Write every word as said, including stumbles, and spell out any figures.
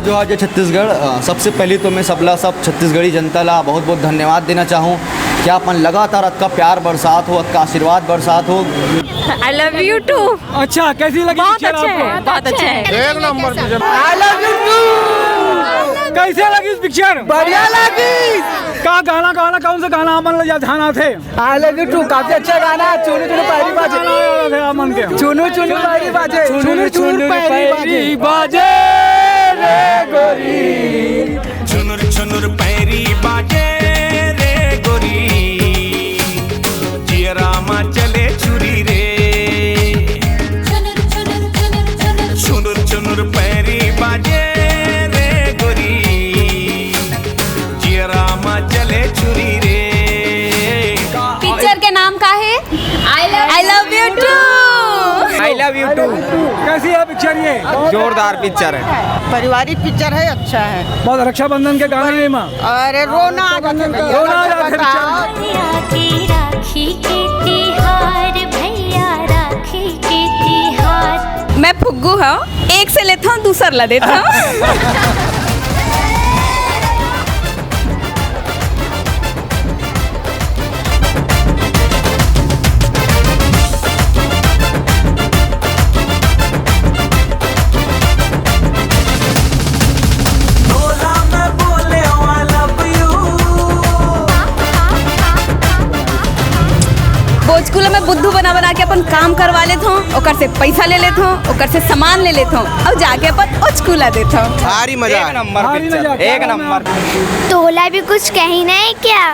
जोहार जय छत्तीसगढ़। अ, सबसे पहले तो मैं सबला सब छत्तीसगढ़ी जनता ला बहुत बहुत धन्यवाद देना चाहूँ कि आप मन लगातार अतका प्यार बरसात हो, अतका आशीर्वाद बरसात हो। I love you too। अच्छा, कैसी लगी बहुत पिक्चर अच्छे आपको? हैं, बहुत अच्छे हैं। एक number picture. I love you too। कैसे लगी पिक्चर? बढ़िया लगी। का गाना, गाना, कौन सा गाना आप मन ला ध्यान आथे? I love you too, काफी अच्छा गाना है। चुनु चुनु पैरी बाजे। गाना याद आथे आप मन के? चुनु चुनु पैरी बाजे। चुनु चुनु पैरी बाजे। बाजे रे गोरी। छुनुर छुनुर पैरी बाजे रे गोरी, जियरा मा चले छुरी रे। छुनुर छुनुर पैरी बाजे रे गोरी, जियरा मा चले छुरी रे। पिक्चर के नाम का है? I love you too। I love you too। कैसी है पिक्चर ये? जोरदार पिक्चर है। पारिवारिक पिक्चर है, अच्छा है। बहुत रक्षाबंधन के गाने हैं माँ। अरे रोना आ जाता है भैया। रोना आ जाता है पिक्चर में। भैया के राखी के तिहार, भैया राखी के तिहार। मैं फुग्गू हूँ, एक से लेता हूँ, दूसर ला देता हूँ। बोचकू ला मैं बुद्धू बना बना के अपन काम करवा लेत हूँ, ओकर से पैसा ले लेत हूँ, ओकर से सामान ले लेत हूँ, और जाके अपन उचकू ला देत हूँ। भारी मजा एक आए। नंबर भारी पिक्चर, मजा, एक क्या नंबर। तोला भी कुछ कही नहीं क्या?